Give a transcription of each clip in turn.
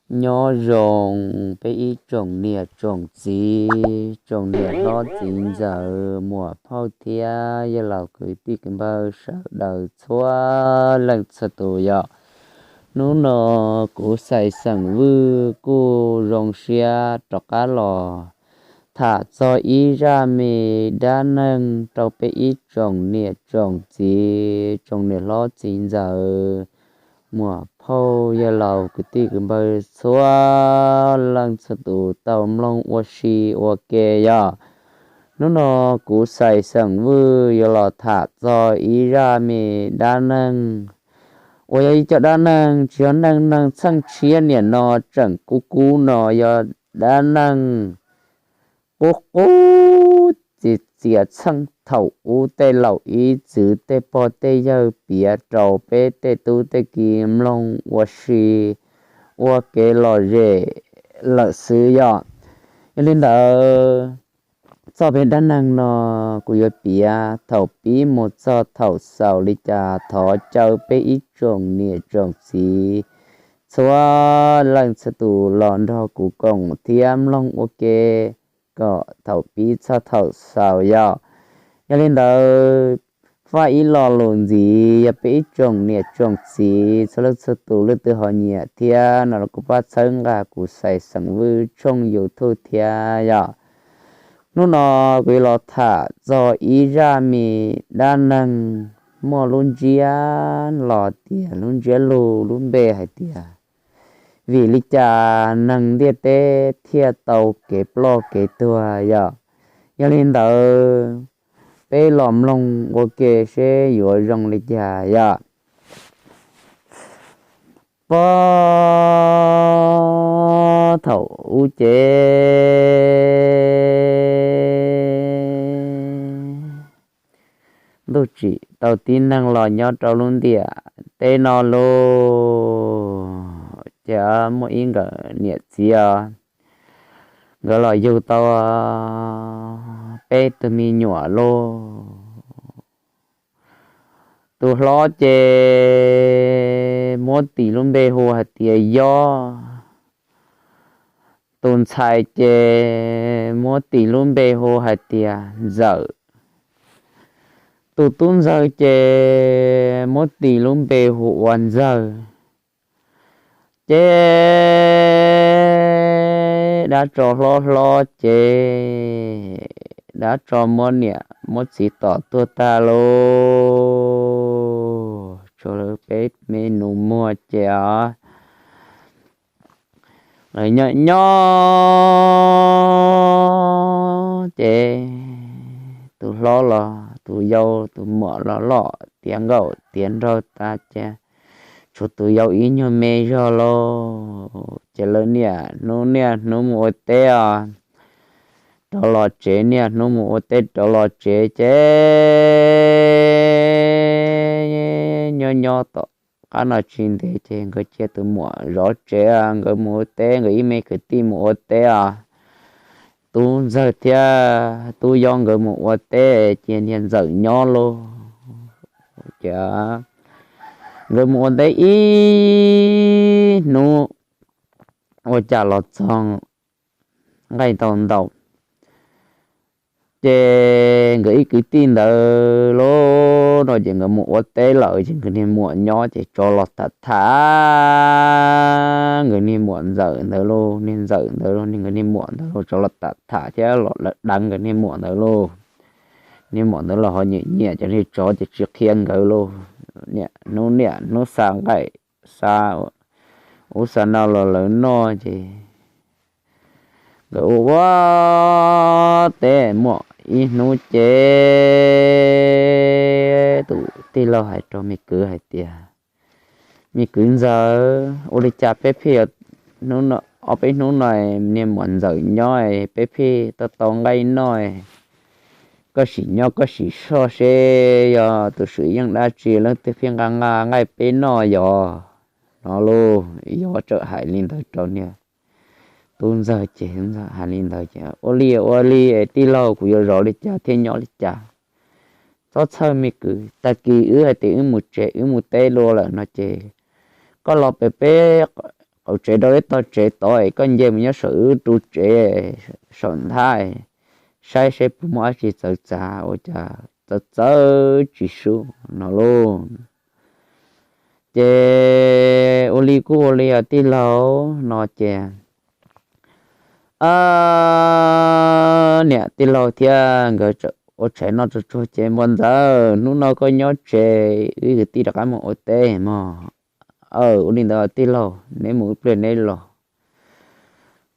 Nyob zoo peb ib tsoom niam tsoom txiv, tsoom niam hlob txiv ntxawm, muam phauj thiab yawg laus kwv tij kwv npawg sawv daws txhua leej txhua tus yom. Hnub no kuv Xais Xeem Vwj kuj zoo siab rov qab los tham txog ib zaj me dab neeg rau peb ib tsoom niam tsoom txiv, tsoom niam hlob txiv ntxawm, muam phauj yawg laus kwv tij kwv npawg txhua leej txhua tus tau mloog ua si ua ke yom. Hnub no kuv Xais Xeem Vwj yuav los tham txog ib zaj me dab neeg uas yog ib co dab neeg tsis yog neej neeg txheej tshiab niam no tseem kub kub no, yog dab neeg qub qub txias txias txheej thaum ub tej laus ib txwv tej pog tej yawg piav rau peb tej tub tej ki mloog ua si ua kev lom zem lawm xwb yom. Yog li ntawd, txoj peb dab neeg no kuv yuav piav thaum pib mus txog thaum xaus li cas thov caw peb ib tsoom niam tsoom txiv txhua leej txhua tus los nrog kuv koom thiab mloog ua ke kom thaum pib txog thaum xaus yom. Yog li ntawd, faj ib lo lus ntxiv, yog peb ib tsoom niam tsoom txiv txhua leej txhua tus leej twg ho nyiam thiab no los kuj pab txhawb nqa kuv Xais Xeem Vwj tshooj YouTube thiab yom. Hnub no kuv yuav los tham txog ib zaj me dab neeg muaj lub ntsiab los tias lub ntsiab lus lub npe hais tias vim li cas neeg ntiaj teb thiaj tau kev ploj kev tuag yom. Yog li ntawd, peb los mloog ua ke seb yuav zoo li cas yom. Puag thaum ub ces ntuj tsim tau tib neeg los nyob rau lub ntiaj teb no lauj. Ces muaj ib nkawm niam txiv os, nkawd los yug tau peb tug me nyuam lauj. Tus hlob ces muab tis lub npe hu hais tias Yob. Tus ntxhais ces muab tis lub npe hu hais tias Ntxawm. Tus tub ntxawg ces muab tis lub npe hu ua Ntxawg. Ces dab tsov hlob hlob ces dab tsov muab niam muab txiv tom tuag tag lauj. Tshuav lawv peb me nus muag ces os, lawv nyob nyob ces tus hlob los tus yau tus muam los loj tiav nkauj tiav nraug tas ces tshuav tus yau ib nyuag me zog lauj. Ces lawv niaj hnub niaj hnub mus ua teb os, rov los tsev, niaj hnub mus ua teb rov los tsev ces nyob nyob tom qab no tsis ntev ces nkawd cia tus muam zov tsev, nkawd mus ua teb, nkawd ib me kwv tij mus ua teb os. Tub ntxawg thiab tub yob nkawd mus ua teb ces niag Ntxawm nyob lauj. Ces nkawd mus ua teb ib hnub ua cas los txog nqaij tau ntau. Ces nkawd ib kwv tij ntawd lauj no ces nkawd mus ua teb lawm ces nkawd niag muam nyob ces tsov los tham tham nkawd niag muam Ntxawm ntawd lauj, niag Ntxawm ntawd lauj, nkawd niag muam ntawd lauj, tsov los tham tham thiab los lawv deev nkawd niag muam ntawd lauj. Niag muam ntawd los ho nyiam nyiam cov niag tsov ces tsis qhia nkawd lauj. Niaj hnub niaj hnub xa nqaij xa ub xa no los lawv noj ces nkawd ua ua teb muaj ib hnub ces tus tij laug hais rau me kwv hais tias, me kwv Ntxawm, ua li cas peb pheej, ob peb hnub no niag muam Ntxawm nyob peb pheej tau tau nqaij noj, koj sim nyob koj sim soj seb yog tus swm yeej dab tsi leej twg pheej nqa nqa nqaij peb noj yog no lauj. Yob txawm hais li ntawd rau niag tub ntxawg ces hais li ntawd ces, ua li ua li tij laug, kuv yuav zov li cas thiaj nyob li cas. Txhob txhawj me kwv, tag kis wb hais tias wb mus tsev wb mus teb dua lawm no ces koj los pem peb qaum tsev rau ib tog tsev tod, koj nce mus nyob saum wb ru tsev saum nthab, saib seb puas muaj dab tsi txawv txav, ua cas txawv txawv tsis sub no lauj. Ces ua li kuj ua li os tij laug no ces, niam tij laug thiab nkawd ua tshais noj tsuag tsuag ces, Npua Ntxawm, hnub no koj nyob tsev, wb kwv tij rov qab mus ua teb mog. Ua li ntawd tij laug, neb mus ib pliag neb los.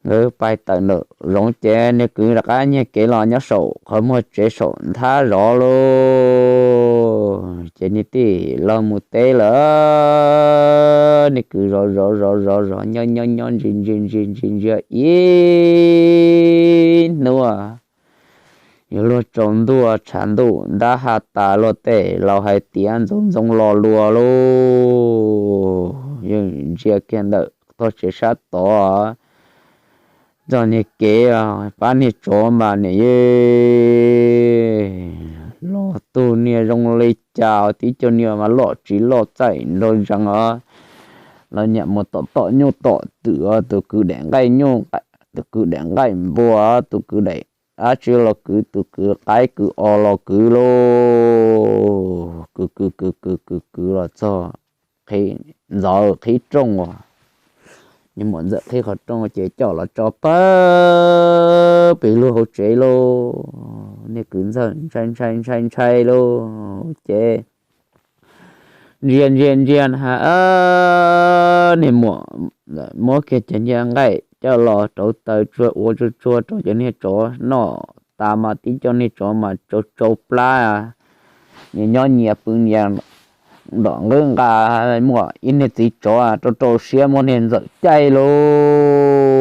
Nkawd pais tawm ntawm zoov ces niag kwv rov qab nyiag kev los nyob saum qhov muag tsev saum nthab zov lauj. Ces niag tij laug mus teb lawm, niag kwv zov zov zov zov zov nyob nyob nyob ntsia ntsia ntsia ntsia ntsia ib hnub, yuav luag tsaus ntuj tshav ntuj ntab ha tas luag tej laus hais tias ntxoov ntxoo los lus lauj. Yog ntsia kiag ntawm tog tsev sab tod, txog niag kev pab niag tsov mas niam yej los tug niag zoo li cas tib co niag mas loj tsis loj txaij nraug zees os. Los nyam mus tom tom nyuj tom twm os, tus kwv daim nqaij nyuj, tus kwv daim nqaij npua, tus kwv daim dab tsi los kwv, tus kwv qaib kwv os los kwv lauj. Kwv kwv kwv kwv kwv kwv los txog qhib ntxov qhib rooj as. Niag Muam Ntxawm qhib qhov rooj ces coj los tso pawg pem lub hauv tsev lauj. Niag kwv ntxawg ntshai ntshai ntshai ntshai lauj ces ntsia ntsia ntsia na, niag Muam muab kiag cov niag nqaij coj los rauv taws tsuag ua tsuag tsuag rau cov niag tsov noj tas mas tib co niag tsov mas tsau tsau plab, nyias nyob nyias pw nyias ntom nqwb nqa. Muaj ib niag txiv tsov rau rau siab muab niag Ntxawm caij lauj.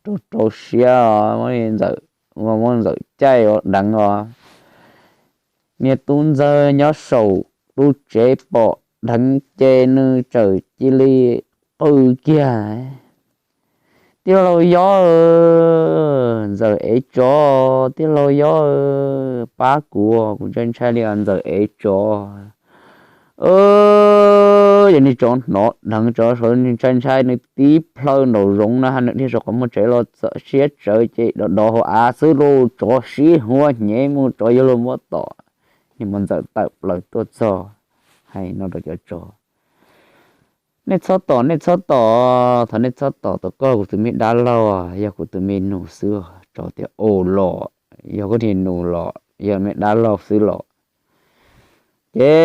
Rau rau siab muab niag Ntxawm, muab Ntxawm caij ua deev os. Niag tub ntxawg nyob saum lub tsev pom dheev ces nws txawm cia li qw kiag, Tij laug Yob, Ntxawm ev tsov, tij laug Yob, pab kuv, kuv ntshai ntshai li os, Ntxawm ev tsov. Ces niag tsov hnov dheev tsov sawv ntshai ntshai, nws tib plhaw nraum zoov na, nws dhia saum qhov muag tsev los txawm siab tsawv ces dov dov hauv av xwb lauj, tsov sib huab hnyev mus, tsov yuav luag muab tom. Niag Muam Ntxawm tawm plaws tuaj txog, hais no rau cov tsov, Nej txhob tom, nej txhob tom, thov nej txhob tom, tom koj kuv tus me dab laug, yog kuv tus me nus xwb. Tsov tias, Ua los, yog koj niag nus los yog me dab laug xwb los? Ces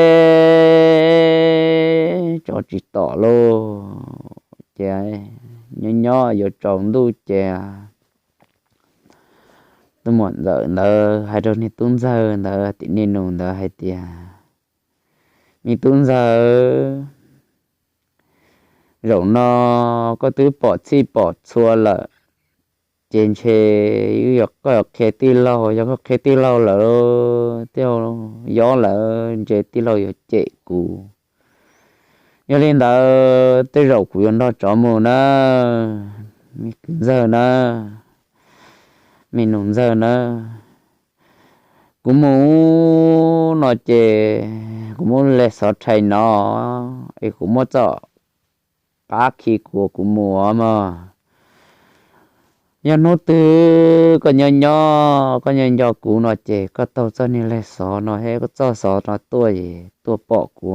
tsov tsis tom lauj. Ces nyob nyob yuav tsaus ntuj ces tus Muam Ntxawm ntawd hais rau niag tub ntxawg ntawd, tim niag nus ntawd hais tias, Me tub ntxawg, zaum no koj twb pom txhij pom txhua lawm, ces ntshe yog koj qhia tij laug, yog koj qhia tij laug lawm, tij laug Yob lawm ntshe tij laug yuav cem kuv. Yog li ntawd tej zaum kuv yuav nrog tsov mus na, me kwv ntxawg na, me nus ntxawg na. Kuv mus no ces kuv muab leg xov rhais no es kuv muab txoj qab khi kuv, kuv mus mog. Yog hnub twg koj nyob nyob, koj nyob nco kuv no ces koj taug txoj niag leg xov no thiab koj txoj xov no tuaj es tuaj pom kuv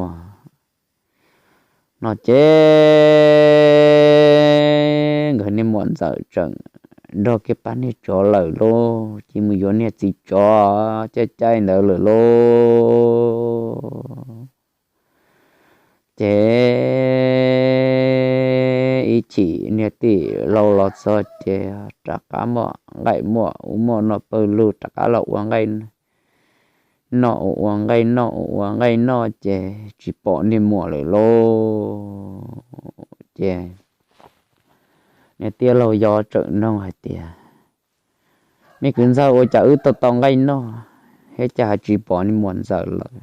no ces nkawd niag Muam Ntxawm tseem nrog kiag pab niag tsov lawm lauj, cia mus yuav niag txiv tsov caij caij ntawd lawm lauj. Ces ib chim niag tij laug los txog ces rov qab muaj nqaij muaj ub muaj no pawg lug rov qab los ua nqaij noj, ua ua nqaij noj, ua ua nqaij noj ces tsis pom niag Muam lawm lauj. Ces niag tij laug Yob tseem noog hais tias, Me kwv ntxawg, ua cas wb tau tau nqaij noj thiab cas ho tsis pom niag Muam Ntxawm lawm?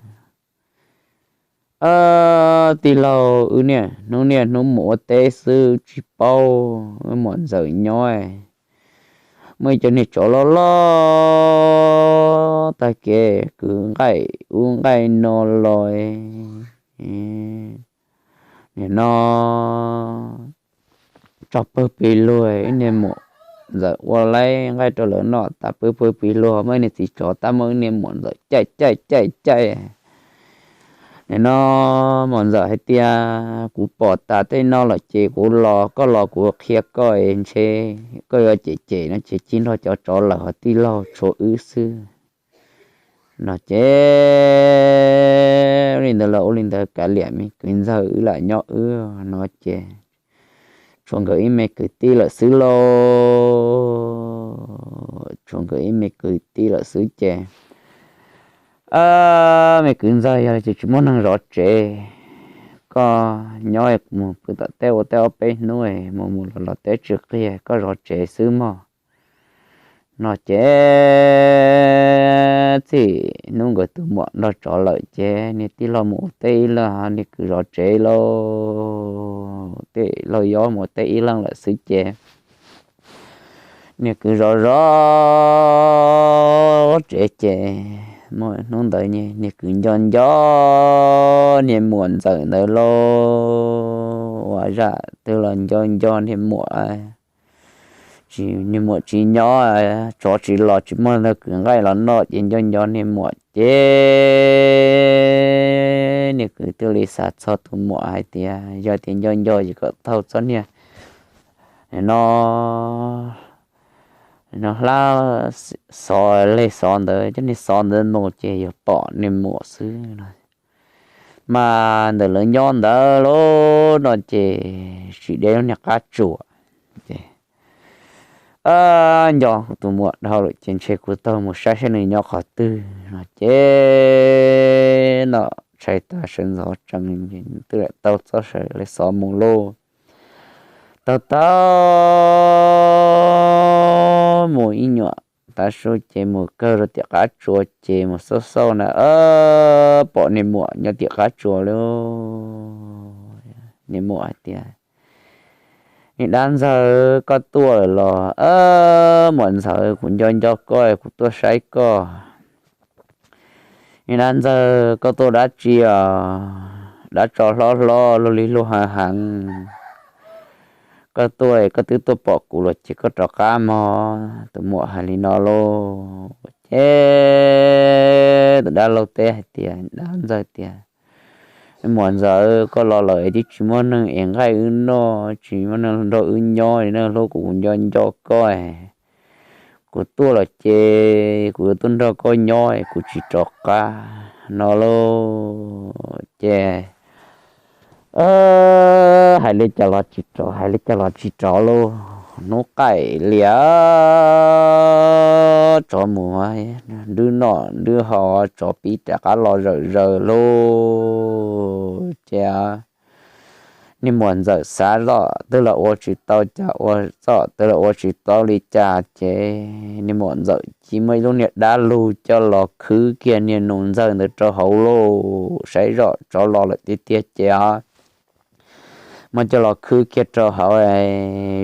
Tij laug, wb niaj hnub niaj hnub mus ua teb xwb tsis paub wb Muam Ntxawm nyob. Muaj ib co niag tsov loj loj tag kev kwv nqaij ub nqaij no los, nim no tso pawg plig luag, ib niag muam ntxawm ua laib nqaij rau lawv noj tas pawg pawg plig luag, muaj ib niag txiv tsov tab muaj ib niag muam ntxawm caij caij caij caij. Nim no muam ntxawm hais tias, kuv pom tas tej no lawm ces kuv los, koj los kuv qhia koj es ntshe koj yuav cem cem no ces cia nrog cov tsov lawm ho tij laug tshuav wb xwb. No ces ua li ntawd los ua li ntawd, kav liam me kwv ntxawg, wb lam nyob wb no ces tshuav nkawd ib me kwv tij lawm xwb lauj. Tshuav nkawd ib me kwv tij lawm xwb ces, me kwv ntxawg, yog li ces tsis muaj neeg zov tsev, koj nyob mus pw tom teb ua teb ob peb hnub, mus mus los los teb tsis qiag, koj zov tsev xwb mog. No ces txij hnub nkawd tus muam nrog tsov lawm ces niag tij laug mus ua teb ib leeg, niag kwv zov tsev lauj. Tej laug yob mus ua teb ib leeg lawm xwb ces niag kwv zov zov tsev ces muaj hnub ntawd niag kwv nco nco niag muam ntxawm ntawd lauj. Ua zaj twg los nco nco niag muam, tsis, niag muam tsis nyob, tsov tsis los, tsis muaj ntawd kwv nqaij los noj ces nco nco niag muam ces niag kwv thiaj li xav txog tus muam hais tias yog tias nco nco ces kom taug txoj niag no, no hlab xov, leg xov ntawd, cov niag xov ntawd mus ces yog pom niag muam xwb no. Mas ntawm lawv nyob ntawd lauj no ces tsis deb lub niag qab tsuas ces, nco kuv tus muam dhau lawm ces ntshe kuv taug mus saib saib nws nyob qhov twg no ces no tshais tas sawv ntxov tsees twb lam taug txoj sawv leg xov mus lauj. Taug taug mus ib nyuam tav su ces mus kawg rau tim qab tsuas ces mus xauj xauj na, pom niag muam nyob tim qab tsuas lauj. Niag muam hais tias, niag dab ntxawg, koj tuaj lawm los? Muam ntxawg, kuv nco nco koj, kuv tuaj saib koj. Niag dab ntxawg, koj tuaj dab tsi os? Dab tso hlob hlob, luag li luag heev heev. Koj tuaj, koj twb tuaj pom kuv lawm ces koj rov qab mog. Tus muam hais li no lauj. Ces tus dab laug teb hais tias, dab ntxawg tias, muam ntxawg, koj los lawm twb tsis muaj neeg ev nqaij wb noj, tsis muaj neeg nrog wb nyob, neeg hlub kuv, kuv nco nco koj. Kuv tuaj los ces kuv yuav tuaj nrog koj nyob, kuv tsis rov qab no lauj. Ces hais li cas los tsis rov, hais li cas los tsis rov lauj. Hnub qaij liam tsov mus nrwb noj nrwb haus, tsov pib rov qab los zawm zaws lauj. Ces niag muam ntxawm xav zoj twg los ua tsis tau cas, ua zoj twg los ua tsis tau li cas ces niag muam ntxawm cia muab ib lub niag dab lug coj los khwb kiag niag nus ntxawg ntawd rau hauv lauj. Saib zoj tsov los lawm tiag tiag ces muab coj los khwb kiag rau hauv,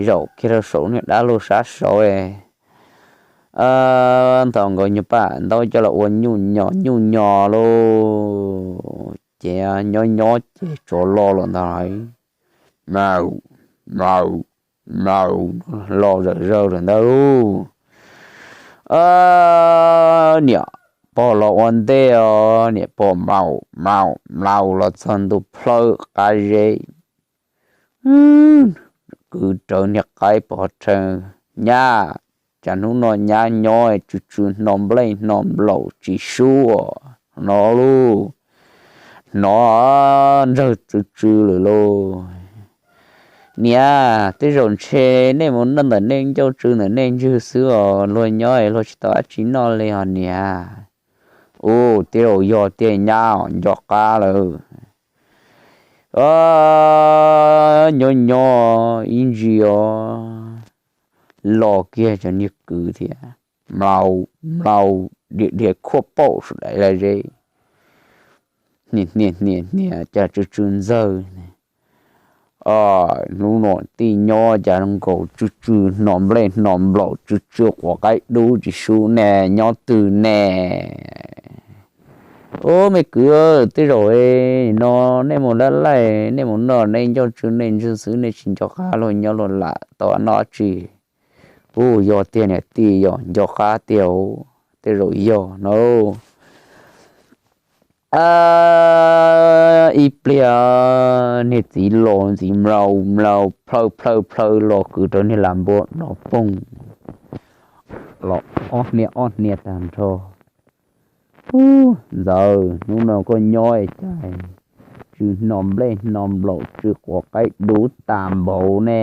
zaum kiag rau saum niag dab lug sab saud. Ntaus nkaus nyuag paj ntaub coj los ua nyuj nyos nyuj nyos lauj. Ces nyob nyob ces tsov los lawm ntag lauj. Mlaus, mlaus, mlaus, los zawm zaws lawm ntag lauj. Niam pog los ua ntej os, niam pog mlaus mlaus mlaus los txog ntu plhawv qab zeb. Kwv rawv niag qaib pov rhe, nyab, cas hnub no nyab nyob tsw tsw hno nplej hno nplaum tsis sub no lauj. Hnov ntsawg tsw tsw lawm lauj. Niam, tej zaum ntshe nej mus noj ntawm nej ncauj tsw ntawm nej ntswg xwb os, luag nyob luag tsis tau dab tsi noj li os niam. Ua, tej zaum yog tiag nyab, nco qab lawm. Nyob nyob ib ntsis os, los kiag cov niag kwv thiab, mlaus mlaus, dhia dhia khuaj paum sawv daws lawm zeb. Hnia hnia hnia hnia, cas tsw tsw ntxawg. Hnub no tij nyob cas nkaus tsw tsw hno nplej hno nplaum, tsw tsw quav qaib dub tsis sub ne, nyob twg ne? Ub, me kwv, tej zaum no nej mus laj laij, nej mus noj nej ncauj tsw nej ntswg xwb, nej tsis nco qab luag nyob luag lam tau noj dab tsi. Ub, yog tiag niam tij, yog nco qab tiag, tej zaum yog no. Ib pliag niag txiv los ntxiv mlaus mlaus plhaw plhaw plhaw los kwv rau niag las npua no poog, los ob hnia ob hnia tag nrho. Ub, Ntxawm, hnub no koj nyob es cas tsw hno nplej hno nplaum tsw quav qaib dub tas npaum ne,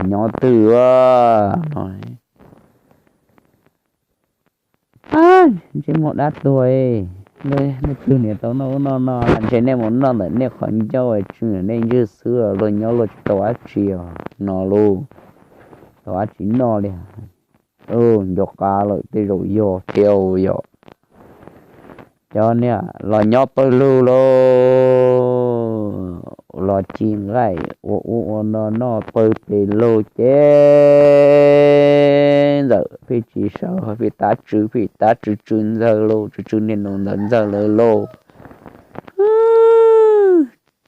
nyob twg no? Ntshe muaj dab tuag, nej twg niam tau noj ub noj no, ntshe nej mus noj ntawm nej qhov ncauj tsw nej ntswg xwb, luag nyob luag tsis tau dab tsi os no lauj, tau dab tsi noj li. Nco qab lawm, tej zaum yog thiab yom. Cov niag los nyob pawg lug lauj, los ci nqaij ua ub ua no noj pawg pes lug ces Ntxawm pheej tsis sawv, pheej tab tsw, pheej tab tsw tsw Ntxawg lauj, tsw tsw niag nus ntawd Ntxawg lawv lauj.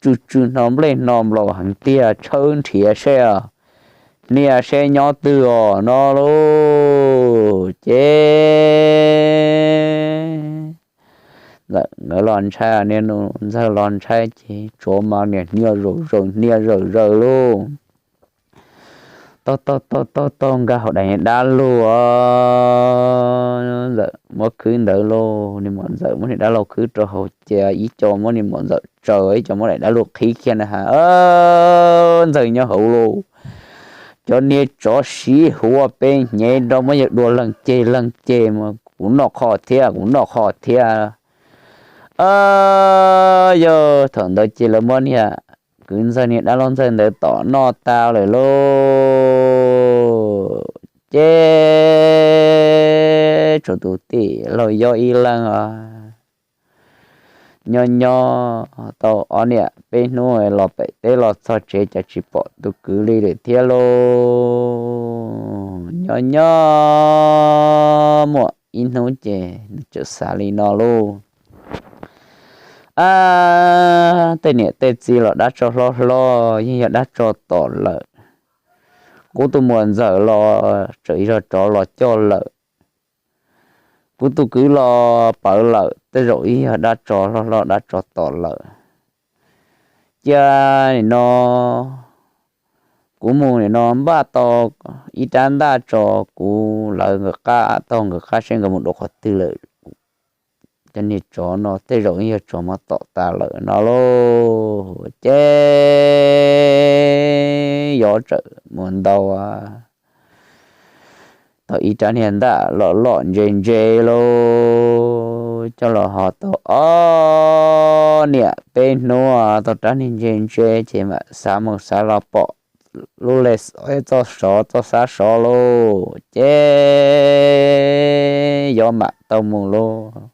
Tsw tsw hno nplej hno nplaum heev tiag, tshawb nrhiav seb, hnia seb nyob twg os no lauj. Ces Ntxawm nkawd los ntshai, niag nus Ntxawg los ntshai ces tsuav mas niam hnia zawm zaws hnia zawm zaws lauj. Taug taug taug taug nkag hauv daim dab lug, Ntxawm muab khwb ntawd lauj, niag muam Ntxawm muab niag dab laug khwb rau hauv ces ib co muab niag muam Ntxawm tsaws, ib co muab daim dab lug qhib kiag na has, Ntxawg nyob hauv lauj. Cov niag tsov siv huav peb hnyev nrog muab yawg dua leeg ceg leeg ceg mas kuv noj qhov thiab, kuv noj qhov thiab. Yog thaum ntawd ces lawv muab niag kwv Ntxawg niag dab laug Ntxawg ntawd tom noj tas lawm lauj. Ces tshuav tus tij laug Yob ib leeg os, nyob nyob tau ob niam peb hnub los pem teb los txog tsev cas tsis pom tus kwv li lawm thiab lauj. Nyob nyob muaj ib hnub ces nws txawm xav li no lauj, Ab, tej niam tej txiv los dab tsov hlob hlob yeej yog dab tsov tom lawm. Kuv tus muam Ntxawm los tseem yog tsov los coj lawm. Kuv tus kwv los pawv lawm, tej zaum ib yog dab tsov hlob hlob dab tsov tom lawm. Cia nim no kuv mus nim no npaj tau ib rab ntaj tso kuv lawv nkawd qab, taug nkawd qab seb nkawd mus dua qhov twg lawm. Cov niag tsov no tej zaum ib yog tsov muab tom tas lawm no lauj. Ces Yob txawm mus ntaus tau ib rab niag ntaj loj loj ntse ntse lauj, coj los ho tau ob niam peb hnub tau rab niag ntse ntse ces mam xav mus xav los pom lub lej txoj sov txoj sab sov lauj. Ces Yob mam tau mus lauj.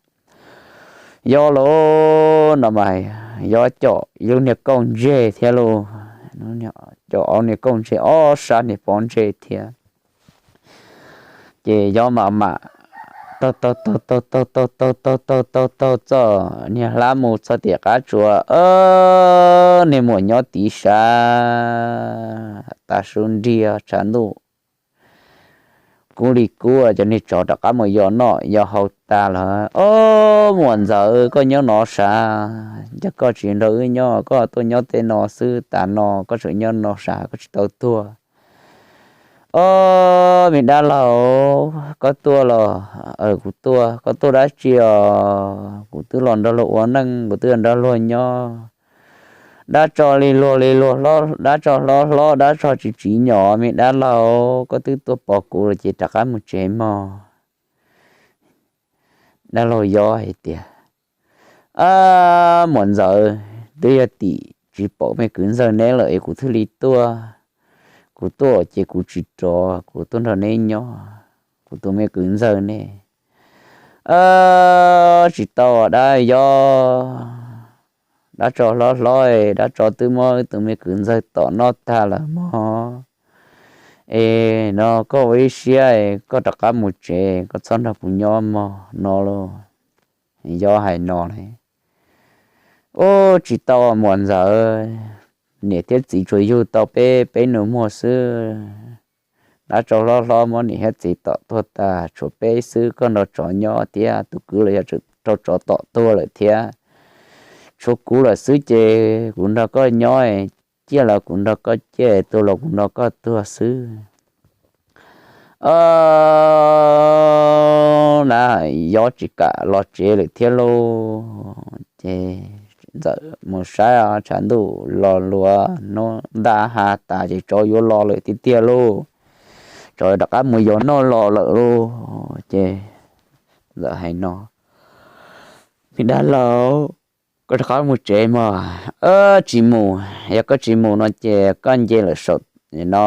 Yob lauj no mas Yob com ib lub niag kauj ntseg thiab lauj, com ob niag kauj ntseg ob sab niag pob ntseg thiab. Ces Yob mam mam taug taug taug taug taug taug taug taug taug taug taug txoj niag hlab mus txog tim qab tsuas, niag muam nyob tiv sav, tav su nrig tshav ntuj kub li kub, cov niag tsov rov qab mus yos noj yos haus tas lawm. Ob, muam Ntxawm, koj nyob no sav, cas koj tsis nrog wb nyob, koj tuaj nyob tej no xwb, tas no koj tseem nyob no sav, koj tsis tau tuag? Ob, me dab laug, koj tuaj los? Kuv tuaj. Koj tuaj dab tsi os? Kuv twb los nrog luag ua neej, kuv twb los nrog luag nyob. Dab tsov li luag li luag, dab tsov hlob hlob, dab tsov tsis tsim nyog, me dab laug, koj twb tuaj pom kuv lawm ces rov qab mus tsev mog. Dab laug Yob hais tias, Ab, muam Ntxawm, twb yog tim tsis pom me kwv Ntxawg neb lawm es kuv thiaj li tuaj. Kuv tuaj ces kuv tsis rov, kuv tuaj nrog neb nyob, kuv tus me kwv Ntxawg ne. Ab, tsis tau dab Yob, dab tsov hlob hlob, dab tsov twb muab wb tus me kwv Ntxawg tom noj tag lawm mog. Es no koj ua ib siab, koj rov qab mus tsev, koj txhob nrog kuv nyob mog no lauj. Yob hais no ne, Ub, tsis tau muam ntxawm, niam thiab txiv tsuas yug tau peb peb nus muag xwb. Dab tsau hlob hlob muab niam thiab txiv tom tuag tas, tshuav peb xwb, koj nrog tsov nyob thiab, tus kwv los yog rau tsov tom tuag lawm thiab. Tshuav kuv lawm xwb ces kuv nrog koj nyob, ciaj los kuv nrog koj ciaj, tuag los kuv nrog koj tuag xwb. Ov, na, Yob tsis kam los tsev lawm thiab lauj. Ces Ntxawm mus saib tshav ntuj los luas, hnub nta ha tas ces tsov yuav los lawm tiag tiag lauj. Tsov rov qab mus yos noj los lawm lauj. Ces Ntxawm hais no, Me dab laug, koj rov qab mus tsev mog. Tsis mus, yog koj tsis mus no ces koj nce lawm saum no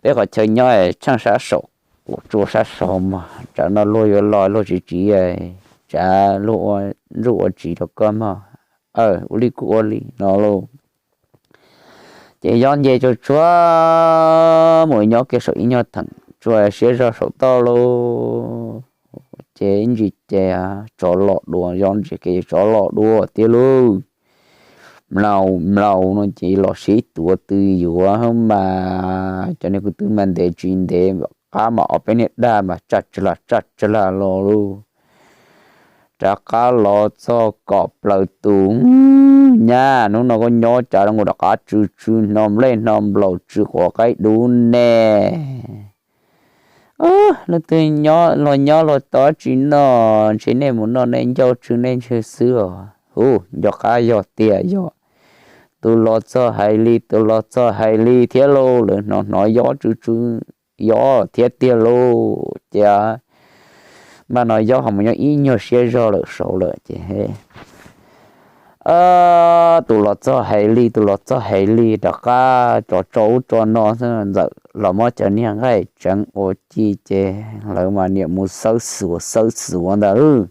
peb qhov chaw nyob tsheej sab saum, kuv tsua sab saud mog, tsam no luag yuav los luag tsis tsiv, tsam luag ua ntsuj ua tsiv rau koj mog. Ua li kuj ua li no lauj. Ces Yob nce tsuag tsuag mus nyob kiag saum ib nyuag theem tsua siab zog saum toj lauj. Ces ib ntsis ces tsov los dua, Yob ntsia kiag tsov los dua tiag lauj. Mlaus mlaus no ces los sib tuav twb yuav mas cov niag kwv tij mas ntev tsis ntev, qab mas ob peb niag daj mas tsaj tsag lag tsaj tsag lag los lauj. Rov qab los txog kom plaws tus, Nyab, hnub no koj nyob cas zoo nkaus rov qab tsw tsw hno nplej hno nplaus tsw quav qaib dub ne? Leej twg los nyob los tsis noj, ntshe nej mus noj nej ncauj tsw nej ntswg xwb os. Hu, nco qab yog tiag yog. Tus los txog hais li, tus los txog hais li thiab lauj, lawv hnov hnov Yob tsw tsw Yob thiab tiag lauj. Ces npaj no Yob ho mus nyob ib nyuag siab zog lawm saud lawm ces tus los txog hais li, tus los txog hais li, rov qab tsov tso ub tso no xwb, Ntxawm los muab cov niag nqaij tseev ua ci ces lawv mas niam mus xawb xuav xawb xuav ntawd.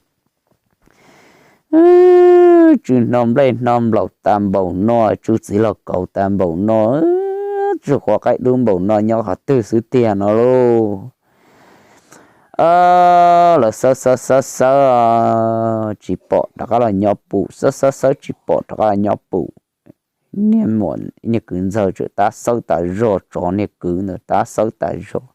Tsw hno nplej hno nplaus tas npaum no, tsw txiv los kaus tas npaum no, tsw quav qaib dub npaum no nyob qhov twg xwb tiag no lauj. Lawv xawb xawb xawb xawb tsis pom rov qab los nyob pum, xawb xawb xawb tsis pom rov qab los nyob pum. Niag muam niag kwv ntxawg tseem tab xawb tas zog, tsov niag kwv ntawd tab xawb tas zog.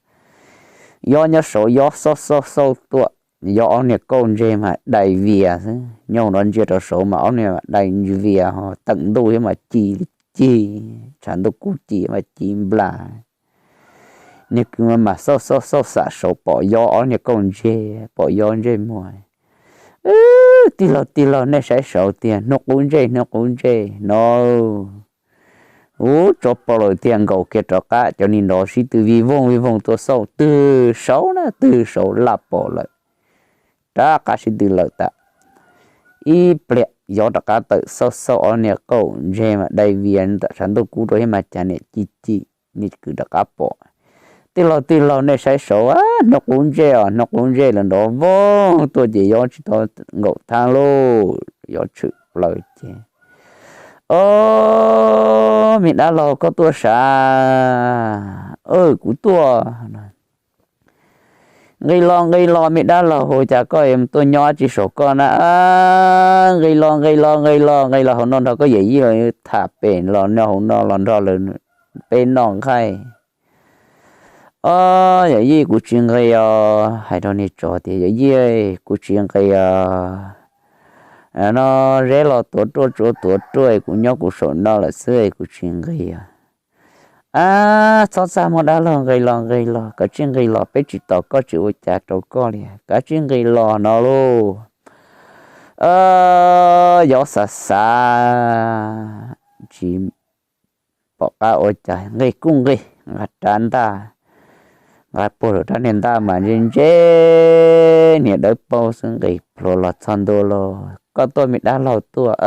Yob nyob saud Yob xauj xauj xauj tuaj, Yob ob niag kauj ntseg mas dai vias xwb, nyob hauv no ntsia rau saud mas ob niag dai vias ho teem ntuj thiab mas ci li ci, tshav ntuj kub ci mas ci nplas. Niag kwv mas xauj xauj xauj xam saud pom Yob ob niag kauj ntseg, pom Yob ntsej muag. Tij laug tij laug, nej saib saud tiag, hnub qub ntsej hnub qub ntsej no. Ub, tsov pom lawm tiag, nkaum kiag rov qab cov niag nrov sib tw vij voog vij voog tuaj xauj twg saud na twg saud laj pom lawm. Rov qab sib tw lawm tas, ib pliag Yob rov qab tawm xauj xauj ob niag kauj ntseg mas dai vias ntawm tshav ntuj kub rau thiab mas cas niam ci ci. Niag kwv rov qab pom, tij laug tij laug, nej saib saud, hnub qub ntsej os, hnub qub ntsej lawm, nrov voog tuaj ces Yob tsis tau nkaum thab lauj, Yob tshwm plaws ces, Ob, me dab laug koj tuaj sav? Kuv tuaj. Nqis los nqis los me dab laug, ua cas koj tuaj nyob tsis saum koj na? Nqis los nqis los nqis los nqis los hauv no nrog koj yawm yij los tham pem los nyob hauv no los nrog lawv peb noj nqaij. Ob, yawm yij kuv tsis nqis os. Hais rau niag tsov tias, Yawm yij, kuv tsis nqis os. No zeb los tuav ruaj tsua tuav ruaj, kuv nyob kuv saum no lawm xwb, kuv tsis nqis os. Ab, txhob txaj muag dab laug, nqis los nqis los, kav tsij nqis los, peb tsis tos koj tsis ua cas rau koj li, kav tsij nqis los no lauj. Yob xav xav tsis pom qab ua cas, nqis kuj nqis, nqa rab ntaj, nqa puag rau rab niag ntaj mas ntse ntse, niag dawb paug xwb, nqis plhuav los txog ntua los, Koj tuaj me dab laug tuaj,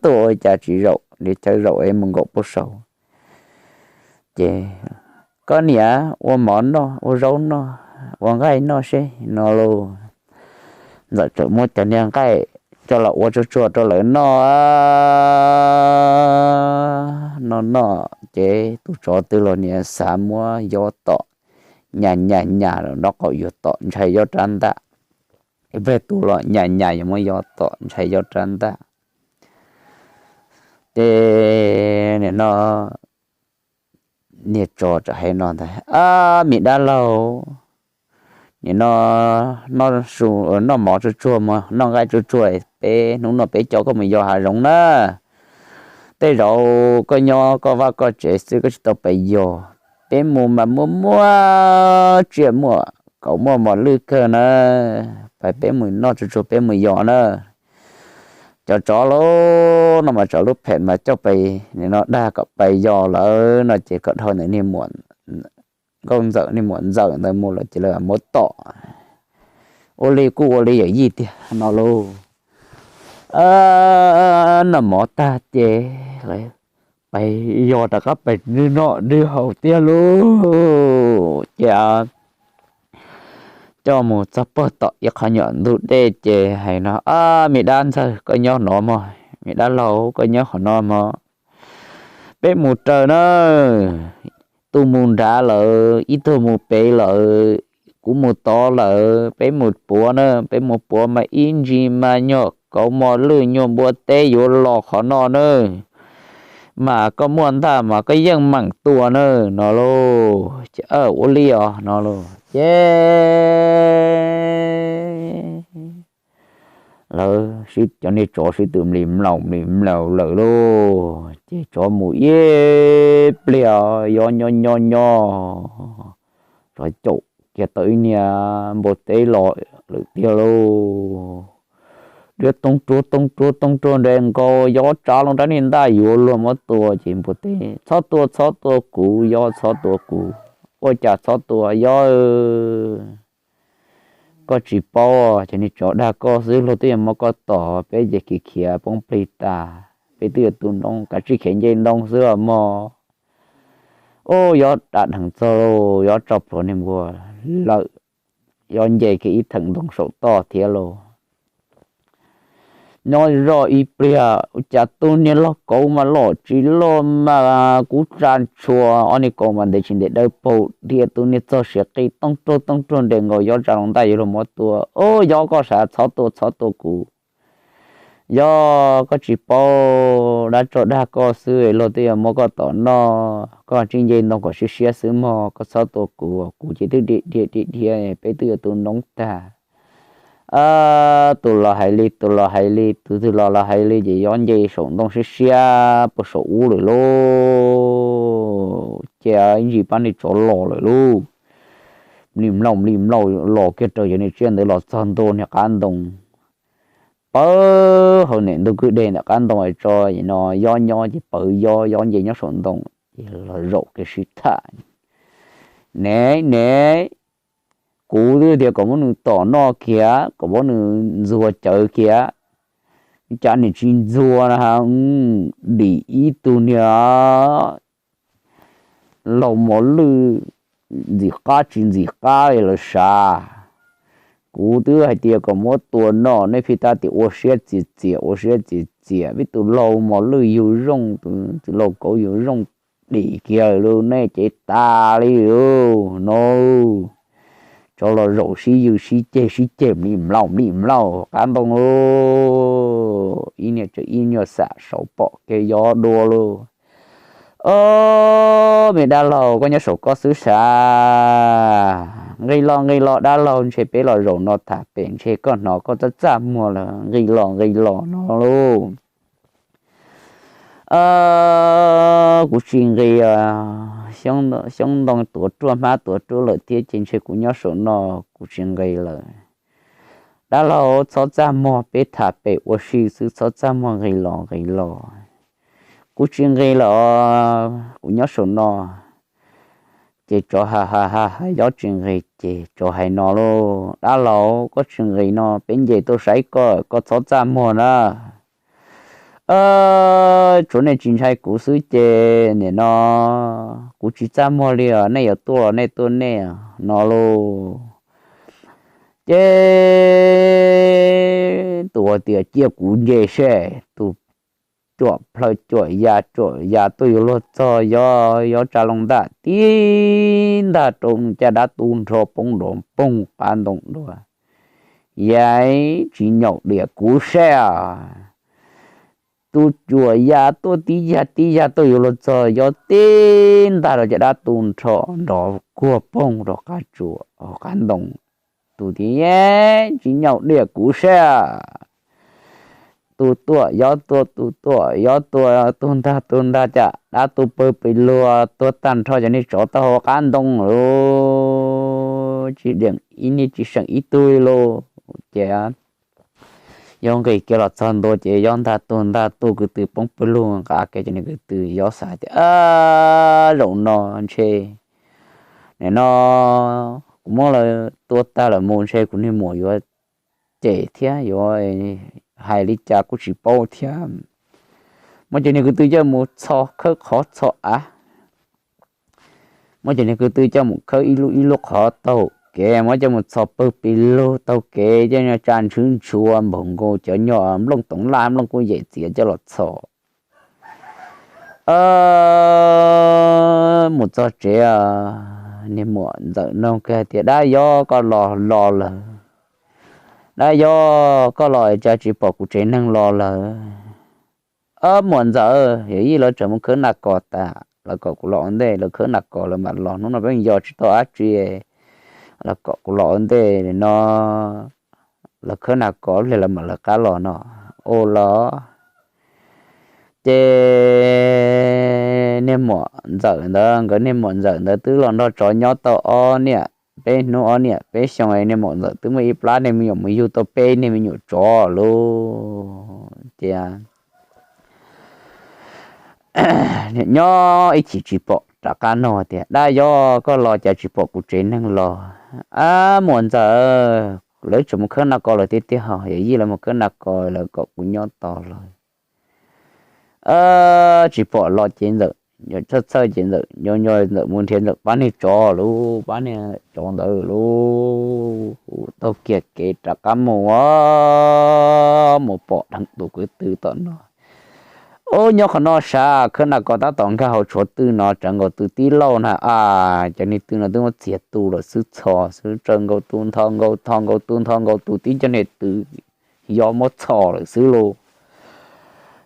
tuaj ua cas tsis zaum li chaw zaum es mus nkaum puag saud. Ces, Koj niam, ua mov noj, ua zaub noj, ua nqaij noj seb, no lauj. Ntxawm txawm muab cov niag nqaij coj los ua tsuag tsuag rau lawv noj noj noj ces tus tsov twg los niag xav muab Yob tom, nyas nyas nyas los nraub qaum yuav tom ntshai Yob rab ntaj. ib pliag tus los nyas nyas yuav muab yos tom ntshai yos rab ntaj. Ces nim no niag tsov txawm hais no ntag, Ab, me dab laug, nim no noj mov tsuag tsuag, noj nqaij tsuag tsuag, peb hnub no peb coj koj mus yos hav zoov na. Tej zaum koj nyob koj vaj koj tsev xwb koj tsis tau pais yos, peb mus mas muaj muaj tsiaj muaj kauv muaj mos lwj kawg na, pais peb mus noj tsuag tsuag peb mus yos na. Cov tsov lauj, no mas tsov lub phem mas coj pais, nim no dag kom pais yos lawm no ces kom dhau ntawm niag nkauj ntxawm niag muam ntxawm ntawd mus lawm ces lawv muab tom. Ua li kuj ua li yawm yij tiag no lauj. Noj mov tag ces lawv pais yos rov qab pais noj noj haus tiag lauj. Ces coj mus txog pog tom ib qho nyuam ntug dej ces hais no, Ab, me dab ntxawg koj nyob no mog, me dab laug koj nyob qhov no mog, peb mus raws na. Tus mus nrad lawm, ib tug mus pem lawm, kuv mus tod lawm, peb mus puav na, peb mus puav mas ib ntsis mas nyuag kauv mos lwj nyuag npua teb yuav los qhov no na, mas koj muaj ntaj mas koj yeej meem tua na no lauj. Ces ua li os no lauj. Ces lawv sib, cov niag tsov sib tw mlis mlaus mlis mlaus lawm lauj. Ces tsov mus ib pliag yos nyob nyob nyob, tsov caum kiag tau ib niag npua teb los lawm tiag lauj. Diab toog ruag toog ruag toog ruag nres nkaus yos tsa loo rab niag ntaj yuav luag muab tua ces npua teb, Txhob tua txhob tua kuv, yos txhob tua kuv. Ua cas txhob tua yos? Koj tsis paub, ces niag tsov dag koj xwb, luag twb yuav muab koj tom, peb ces khiav khiav poob plig tas, peb twb yuav tu noob, kav tsij khiav nce ntoo xwb os mog. Ub, yos dam dheev txog lauj, yos tso plhuav niag npua lawm, yos nce kiag ib theem ntoo saum toj thiab lauj. Nyob zoj ib pliag ua cas tus niag laug kauv mas lom tsis loj mas kub tsa ntshua, ob niag kauv mas ntev tsis ntev dawb paug, dhia tus niag txog siav qis toog ruag toog ruag nres nkaus yos tsa loo ntaj yuav luag muab tua. Ub, yos koj sav, txhob tua txhob tua kuv. Yos koj tsis paub, dab tsov dag koj xwb, luag twb yuav muab koj tom noj, koj tsis nce ntoo kom siab siab xwb mog, koj txhob tua kuv, kuv ces twb dhia dhia dhia, peb twb yuav tu noob tag. Tus los hais li, tus los hais li, tus twg los los hais li, ces yos nce saum ntoo siab siab puag saum ub lawm lauj. Ces ib ntsis pab niag tsov los lawm lauj. Mlis mlaus mlis mlaus los kiag raws cov niag tsiaj ntawd los txog ntua niag qab ntoo, pawv hauv niam ntug kwj deg ntawm qab ntoo tso, no yos nyob ces pawv yos, yos nce nyob saum ntoo, ces los zaum kiag sib tham. Nev nev, kuv twb tias kom muab nws tom noj kiag, kom muab nws ntxuag cawv kiag, cas nws tsis ntxuag na ha. Dim ib tug niag laug mos lwj ntxim qab tsis ntxim qab li lawv sav. Kuv twb hais tias kom muab tua noj, nej pheej tab tias ua siab txias txias ua siab txias txias, peb tus laug mos lwj yug zoo, tus laug kauv yug zoo, dim kiag lawm lauj, nej cev tas li lauj no. Tsov los zaum sib yws sib ceg sib ceg mlis mlaus mlis mlaus qab ntoo lauj. Ib niag tseem ib nyuag xam saud pom kiag yos dua lauj. Ob, me dab laug, koj nyob saum koj xwb sav. Nqis los nqis los dab laug, ntshe peb los zaum no tham pem ntshe koj hnov koj txaj txaj muag lawm, nqis los nqis los no lauj. Kuv tsis nqis, xyoob ntoo tuav ruaj hmab tuav ruaj lawm thiab ces ntshe kuv nyob saum no, kuv tsis nqis lawm. Dab laug txhob txaj muag, peb tham pem ua si xwb, txhob txaj muag, nqis los nqis los. Kuv tsis nqis lawm, kuv nyob saum no. Ces tsov ha ha ha ha, yos tsis nqis ces tsov hais no lauj, dab laug, koj tsis nqis no peb nce tuaj saib koj, koj txhob txaj muag na. Tsuav nej tsis ntshai kuv xwb ces nim no kuv tsis txaj muag li os, nej yuav tuaj los nej tuaj nej no lauj. Ces tus hais tias cia kuv nce seb, tus cuam plhaw cuam ya cuam ya tuaj yuav luag txog, yos yos tsa loo ntaj tib ntag rau nws caj dab tu nrho poob nrov poog qab ntoo dua. yav tsis nyaum diam kuv sab. Tus cuam ya tuaj tib yag tib yag tuaj yuav luag txog, yob tib ntag rau cov dab tu nrho nrov kuag poog rau qab tsuas hauv qab ntoo. Tus tias, tsis nyaum diam kuv sab. Tus tuaj yob tuaj, tus tuaj yob tuaj, tus ntag tus ntag, cas dab tu pawg pes luag tuag tag nrho, cov niag tsov tau hauv qab ntoo lawm, tsis deem ib niag tsis seem ib tug li lauj. Ces yob nqis kiag los txog ntua ces yob ntag tuaj ntag tuaj, kwv tw poob pawg lug nqa kiag cov niag kwv tw. Yob xav tias, zaum no ntshe nim no kuv muab lawv tua tag lawm mus ntshe kuv niag muam yuav cem thiab yuav hais li cas kuj tsis paub thiab. Muab cov niag kwv tw coj mus txhos khawb qhov txhos av, muab cov niag kwv tw coj mus khawb ib lub ib lub qhov taug kev, muab coj mus txhos pawg pes lug taug kev, coj tsa ntshwv ntshua npaum nkaus cov nyuag nplooj toov laj nplooj kuj yem txiav coj los txhos. Mus txog tsev, niag muam ntxawm nug kiag tias, dab yob koj los los lawm? Dab yob koj los cas tsis pom kuv tsev neeg los lawm? Muam ntxawm, yawm yij lawv tseem mus khawb nas kos tas, lawv kom kuv los ua ntej, lawv khawb nas kos lawv mam los, hnub no peb yos tsis tau dab tsi, lawv kom kuv los ua ntej no, lawv khawb nas kos lig lawv mam lawv qab los no. Ua los ces niag muam ntxawm ntawd, nkawd niag muam ntxawm ntawd twb los nrog tsov nyob tau ob niam peb hnub ob niam peb xyoo, niag muam ntxawm twb muaj ib plab niag me nyuam mus yug tau peb niag me nyuam tsov lauj. Ces nyob ib chim tsis pom rov qab nug tias, dab yob koj los cas tsis pom kuv tsev neeg los? Ab muam ntxawm, lawv tseem mus khawb nas kos lawm tiag tiag hos, yawm yij lawv mus khawb nas kos lawv kom kuv nyob tos lawm. Tsis pom los ces ntxawm, txhawj txhawj ces ntxawm, ntxawm mus nrhiav ntxawm pab niag tsov lauj, pab niag tsov ntawd lauj, taug kiag kev rov qab mus, mus pom dheev tus kwv tw tom no. Ub, nyob qhov no sav, khawb nas kos tab tom nkag hauv tshuav tw no, tsawv nkaus tus tib lauj na, a, cov niag tw no twb muab txiav tu lawm xwb, txhos xwb, tsawv nkaus tus, ntho nkaus, tho nkaus tus, ntho nkaus tus, tib co niag tw yob muab txhos lawm xwb lauj.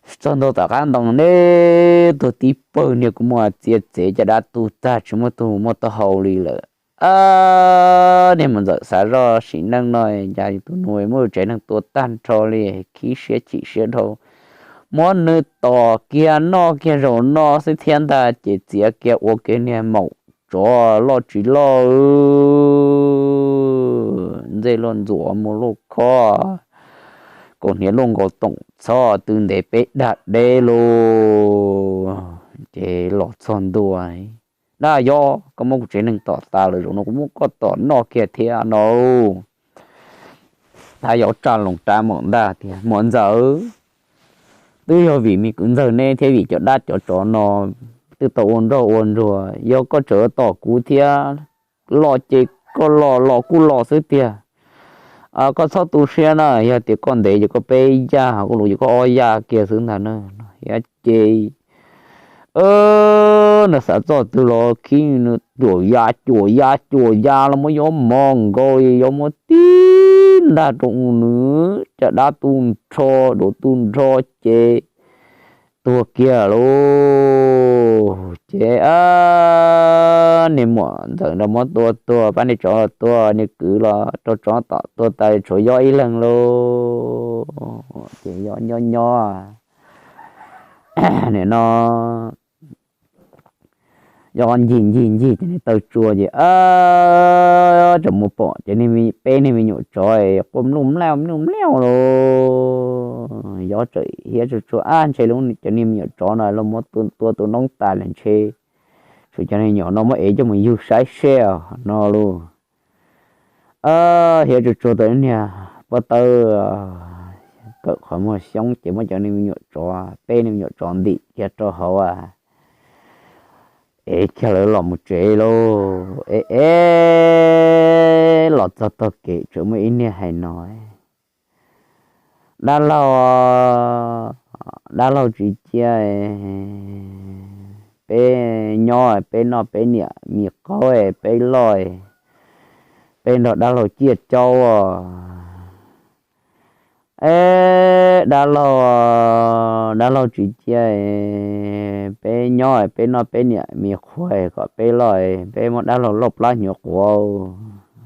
Txog ntua tom qab ntoo, nej tuag tib pawg, niag kuv muaj txiav txev caj dab tu tag, tsis muaj tug muaj taub hau li lawm. Niag muam ntxawm xav zoj sim neej no, cas tus nus muab yus tsev neeg tua tag nrho li, khib siab chim siab dhau. Muab nws tom kiag noj kiag zaum no xwb thiab ntag, ces txiav kiag ua kiag niag maum tsov loj tsis loj, ntxej luaj ntxuav muaj luaj khob, kaus hniav luaj nkaus toom txhob tw ntev peb dag deb lauj. Ces los txog ntua, dab yob, koj muab kuv tsev neeg tom tas lawm, zaum no kuv muab koj tom noj kiag thiab no. Dab yob tsa loo rab maum ntag tias, muam ntxawm, twb yog vim me kwv ntxawg neb thiab vim cov dab cov tsov no twb tau ua nroj ua ntsuag, yog koj tseem tom kuv thiab, los ces koj los los kuj los xwb tiag. Koj txhob tu siab na, yog tias koj ntev ces koj peb yaj, koj luv ces koj ob yaj kiag xwb ntag na. Yog ces nws xav txoj twg los khib nws cuam ya cuam ya cuam ya los muab yob mos nkaus, yob muab tib ntag rau nws, cas dab tu nrho, dab tu nrho ces tuag kiag lauj. Ces niag muam ntxawm los muab tua tuag, pab niag tsov los tua, niag kwv los rau tsov tom tuag tas, tshuav yob ib leeg lauj. Ces yob nyob nyob, nim no yob ncig ncig ncig ces niag taw tsua ces tseem mus pom ces peb niag me nyuam tsov quaj mluj mlauj mluj mlauj lauj. Yob txawm hiab tsuag tsuag, ab, ntshe cov niag me nyuam tsov no los muab tua tua noob tas lawm ntshe, tshuav cov niag nyom no muab ev coj mus yug saib seb no lauj. Hiab tsuag tsuag tau niag pob tawb kawm qhov muag xyoob ces muab cov niag me nyuam tsov, peb niag me nyuam tsov ntim kiag rau hauv, ev kiag lawv los mus tsev lauj. Ev ev los txog tog kev tseem muaj ib niag hais no, dab laug, dab laug tsis cia peb nyob, peb noj peb niam mis qaub, peb loj, peb nrog dab laug ciaj caub os. Eb, dab laug, dab laug tsis cia peb nyob, peb noj peb niam mis qhuav kom peb loj, peb muab dab laug lauj plab hnyuv quav.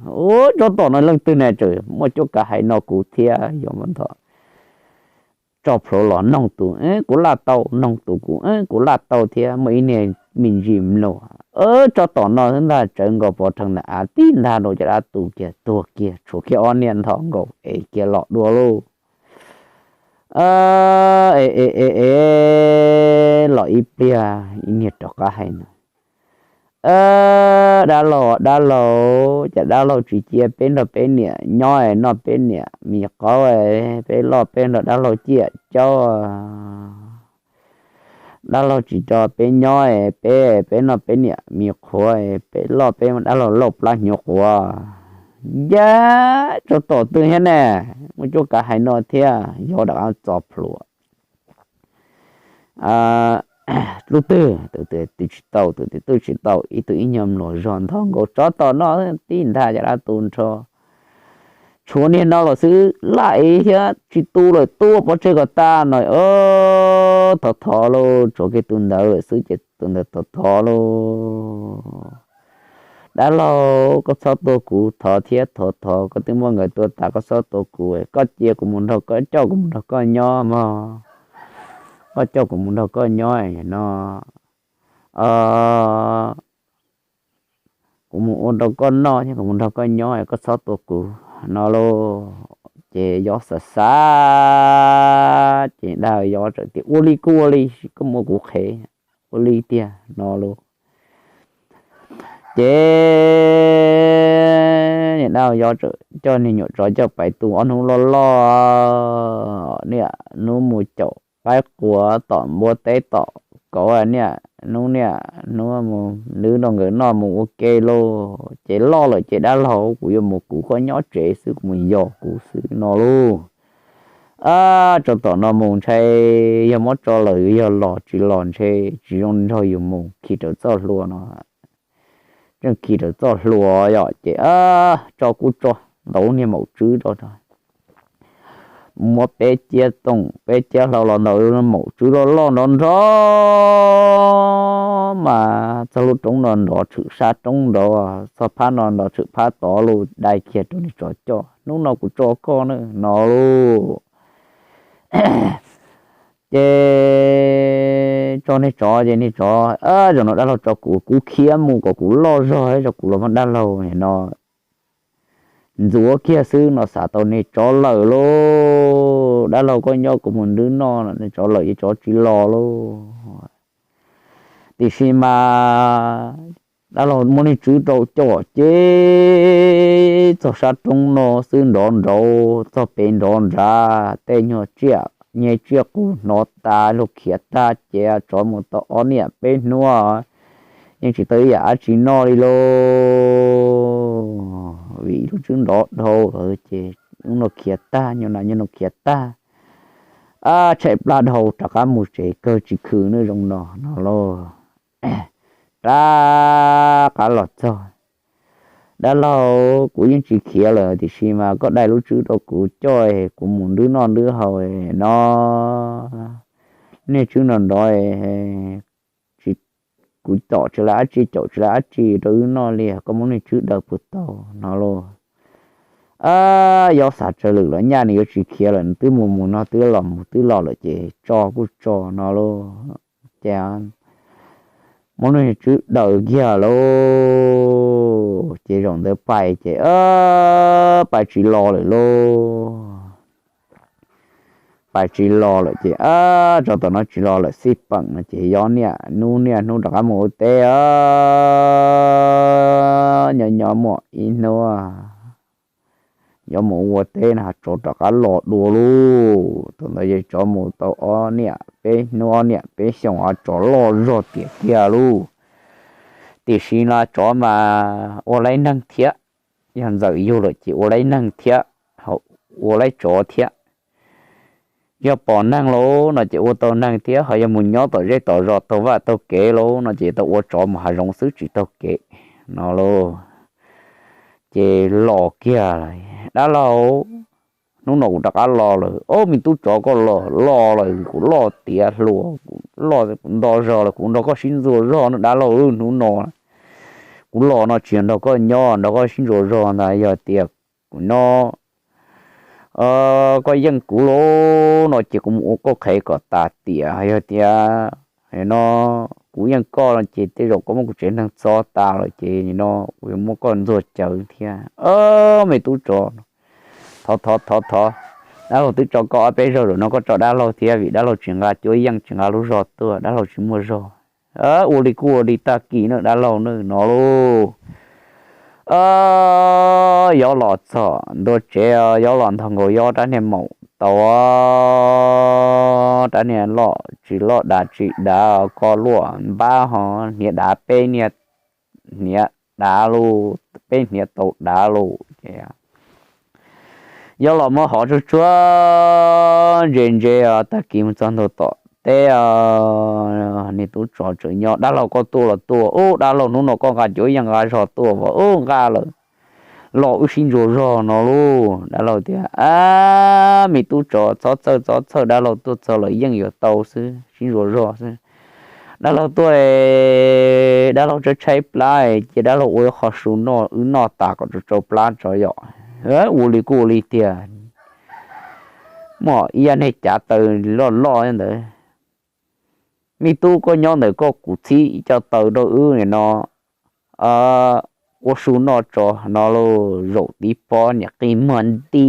Ub, tsob tom no leej twg ne, tseem muaj cuab kav hais no kuv thiab, yog ntawd tso plhuav los noog tus, kuv laj tau, noog tus, kuv, kuv laj tau thiab, muaj ib niag me ntsis mluas. Tsob tom no xwb ntag, tsawv nkaus pov rhees ntawm av tib ntag rau cov dab tus kiag, tuag kiag, tshuav kiag ob niag nthos nkaus es kiag los dua lauj. E, e, e, e, los ib pliag ib niag rov qab hais no, dab laug, dab laug, cas dab laug tsis cia peb nrog peb niam nyob es noj peb niam mis qhuav, peb loj peb nrog dab laug ciaj caub. Dab laug tsis tso peb nyob es peb, peb noj peb niam mis qhuav, peb loj peb muab dab laug lauj plab hnyuv quav. Yab, tsob tom twg thiab ne, muaj cuab kav hais no thiab, yog rov qab tso plhuav. Lub twg, tus twg tsis tau, tus twg twb tsis tau, ib tug ib nyuag mluas zog nthos nkaus, tsob tom no tib ntag cov dab tus nrho. Tshuav niag no los xwb, laj es thiab tsis tu lawm, tua pov tseg kom tas no. Thov thov lauj, tshuav kiag tus ntawd lawm xwb ces tus ntawd thov thov lauj, dab laug koj txhob tua kuv, thov thiab thov thov, koj twb muab nkawd tua tas koj txhob tua kuv, koj cia kuv mus nrog koj, coj kuv mus nrog koj nyob mog, koj coj kuv mus nrog koj nyob no, kuv mus ua rau koj noj thiab kuv mus nrog koj nyob, koj txhob tua kuv no lauj. Ces Yob xav xav ces dag Yob txawm tias ua li kuj ua li, koj muab kuv qhev ua li tiag no lauj. Ces niam dab Yob txawm coj niag nyuam tsov coj pais tu ob hnub loj loj, niaj hnub mus caum qaib qua tom npua teb tom kauv, niaj hnub niaj hnub mus nrog nkawd noj mus ua ke lauj. Ces loj lawm ces dab laug, kuv yuav mus kuv, koj nyob tsev xwb, kuv mus yos kuv xwb no lauj. Tso tom no mus ntshe yog muab tso lawm yuav yog los, tsis los ntshe tsis zoo nrog yus mus, khi rau txoj hlua no. Tseem khi rau txoj hlua yom, ces tso kuj tso, ntaus niag maum tswb rau, muab peb ciab toom peb ciab hlau los ntaus maum tswb loj loj nrov nrov mas txog lub roob no nrov, tshwm sab roob nrov, txog phab no nrov, tshwm phab tod lauj, dai kiag rau niag tsov coj, hnub no kuv tso koj na no lauj. Ces tso niag tsov ces niag tsov, zaum no dab laug tso kuv, kuv khiav mus kom kuv loj zog, tso kuv los muab dab laug no ntxuav kiag xwb no xav tau niag tsov lawm lauj. Dab laug koj nyob kuv mus nrog noj no, niag tsov lawm ces tsov tsis los lauj. Tiam sis mas dab laug muab niag tswb rau coj ces txog sab roob no xwb nrov nrauv, txog pem nrov nrad tej nyuag tsiaj nyeg tsiaj qus hnov tas luag khiav tag ces tsov mus tau ob niam peb hnub yeej tsis tau ib yam dab tsi noj li lauj. Vim lub tswb nrov dhau lawm ces hnub no khiav tag, nyuag nas nyuag no khiav tag, tshaib plab dhau rov qab mus tsev kawg tsis khwv nws zoo no no lauj. Rov qab los txog, dab laug kuv yeej tsis khiav lawm tiam sis mas koj dai lub tswb rau kuv coj, kuv mus nrog noj nrog haus no. Niag tswb nrov nrov, kuv tom tsis lawv dab tsi, caum tsis lawv dab tsi rau wb noj li, koj muab niag tswb daws puas tau no lauj. Yob xav tsawg lwm los nyaj nws yuav tsis khiav lawm, nws twb mus mus no twb los mus twb los lawm ces tso kuj tso no lauj. Ces muab niag tswb daws kiag lauj, ces zaum ntawd pais ces pais tsis los lawm lauj. Pais tsis los lawm ces tso tom no tsis los lawm xij peem no ces Yob niaj hnub niaj hnub rov qab mus ua teb. Nyob nyob muaj ib hnub Yob mus ua teb no tsov rov qab los dua lauj. Thaum ntawd ces tsov mus tau ob niam peb hnub ob niam peb xyoos tsov loj zog tiag tiag lauj. Tiam sis los tsov mas ua laib neeg thiab, yog ntxawm yug lawm ces ua laib neeg thiab, ua laib tsov thiab. Yog pom neeg lauj no ces ua tau neeg thiab, ho yog mus nyob tom zej tom zos taug vaj taug kev lauj no ces tau ua tsov mus hav zoov xwb tsis taug kev no lauj. Ces los kiag dab laug, hnub no kuv rov qab los lawm. Ob, me tub tsov, koj los los lawm, kuv loj tiav hluas, kuv loj, kuv nto zog lawm, kuv nrog koj sib ntxuas zog no dab laug. Hnub no kuv los no tsis yog nrog koj nyob nrog koj sib ntxuas zog ntag, yog tias kuv no koj yeej kuv lawm no ces kuv mus ua koj qhev kom tas tiam. Yog tias no kuv yeej koj no ces tej zaum koj muab kuv tsev neeg txob tas lawm ces no kuv yuav muab koj ntxuag cawv thiab. Ob, me tub tsov, thov thov thov thov, dab laug twb tso koj ob peb zaug lawm no koj tso dab laug thiab, vim dab laug tsis nqa cuab yeej, tsis nqa lub zog tuaj, dab laug tsis muaj zog. Ua li kuj ua li, tag kis no dab laug no lauj, Yob los txog ntua tsev, Yob los nthos nkaus Yob rab niag maum tau, rab niag loj tsis loj dav tsis dav, ko luaj npab ho hniav dav peb niag, hniav dav lauj, peb hniav tau dav lauj ces Yob los muab hov tsuag tsuag ntse ntse, tag kis mus txog ntua tom teb, niag tub tsov tseem nyob. Dab laug, koj tuaj los tuaj. Ub, dab laug, hnub no koj nqa cuab yeej nqa zog tuaj as? Ub, nqa lawm, los wb sib ntsuas zog no lauj. Dab laug tias, Ab, me tub tsov, txhob txhawj txhob txhawj, dab laug tuaj txog los yeej yuav tau xwb, sib ntsuas zog xwb. Dab laug tuaj, dab laug tshaib tshaib plab, cia dab laug ua ib qho su noj, wb noj tas kom tsau tsau plab tso yom. Ua li kuj ua li tiag, muaj ib yam niag cav taw loj loj ntawd. Me tub, koj nyob ntawm koj, kuv txhib ib co taw rau wb no ua su noj tso no lauj. Zaum tib pob niam qij muag nti,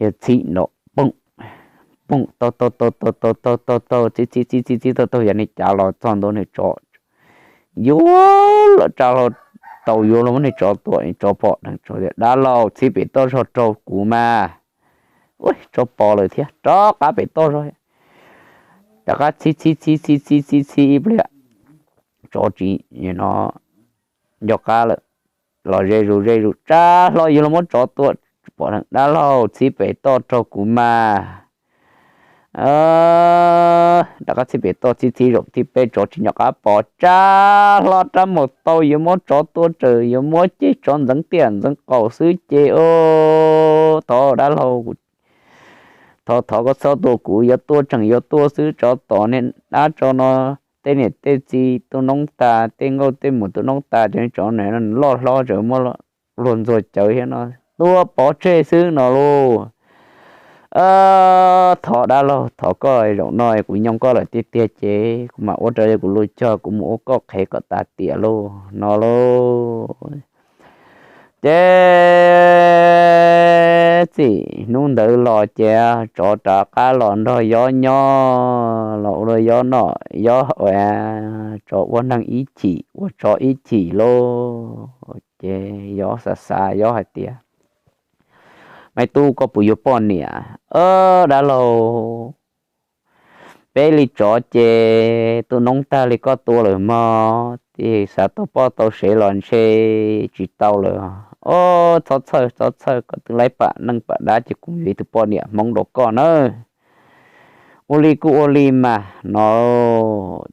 yog txhib no, poom, poom, taug taug taug taug taug taug taug taug, txhib txhib txhib txhib txhib taug taug, yog niag cav los txog ntua niag tsov yuav los tsa hlo, tau yuav los muab niag tsov tua, niag tsov pom dheev tsov tias, Dab laug, txhib pem toj zog rau kuv mas. Ua tsov pom lawm thiab, rov qab pem toj zog, rov qab txhib txhib txhib txhib txhib txhib txhib ib pliag, tsov tsis no nco qab lawm, los ze zus ze zus tsa hlo yuav los muab tsov tua, pom dheev, Dab laug, txhib pem toj rau kuv mas. Rov qab txhib pem toj, txhib txhib zaum thib peb, tsov tsis nco qab pom, tsa hlo rab maum tau yuav muab tsov tua, tseem yuav muab ceg tsov ntxeev tiaj ntxeev qaum xwb ces, Thov dab laug, thov thov koj txhob tua kuv, yuav tua tseem yuav tua xwb, tsov tom niag dab tsov no tej niam tej txiv tu noob tas, tej nkauj tej muam tu noob tas, cov tsov no loj hlob tseem muab luag ntxuag cawv thiab no, tua pov tseg xwb no lauj. Thov dab laug, thov koj, zaum no kuv nyoo koj lawm tiag tiag ces kuv mam ua raws li kuv lus cog, kuv mus ua koj qhev kom tas tiam lauj no lauj. Ces txij hnub ntawd los ces tsov rov qab los nrog Yob nyob, los ua rau Yob noj Yob haus, tsov ua neeg ib chim ua tsov ib chim lauj. Ces Yob xav xav, Yob hais tias, Me tub, koj puas yuav poj niam? Dab laug, peb li tsov ces tu noob tag li koj tua lawm mog, ces xav tau poj tau sev los ntshe tsis tau lawm. Ob, txhob txhawj txhob txhawj, koj twb laib pam neej pam dab ces kuv yuav ib tug poj niam Hmoob rau koj nawb. Ua li kuj ua li mas no.